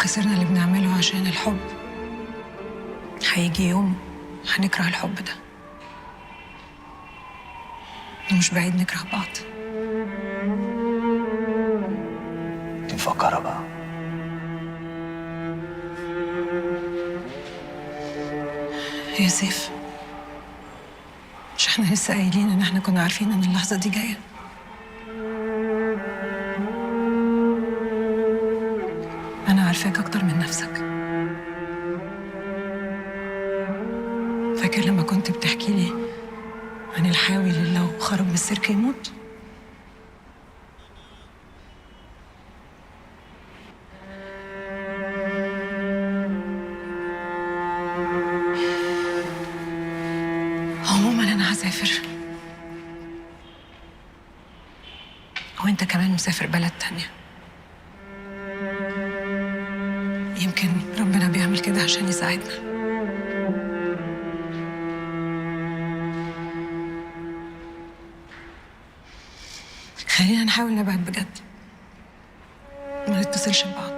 خسرنا اللي بنعمله عشان الحب، هيجي يوم هنكره الحب ده، ومش بعيد نكره بعض. انت مفكرة بقى؟ يا سيف، مش احنا لسه قايلين ان احنا كنا عارفين ان اللحظة دي جاية؟ انا عارفاك اكتر من نفسك. فاكر لما كنت بتحكي لي عن الحاوي اللي لو خرج من السيرك يموت؟ عموما انا هسافر، وانت كمان مسافر بلد تانية. يمكن ربنا بيعمل كده عشان يساعدنا. خلينا نحاول نبعد بجد، ما نتصلش ببعض.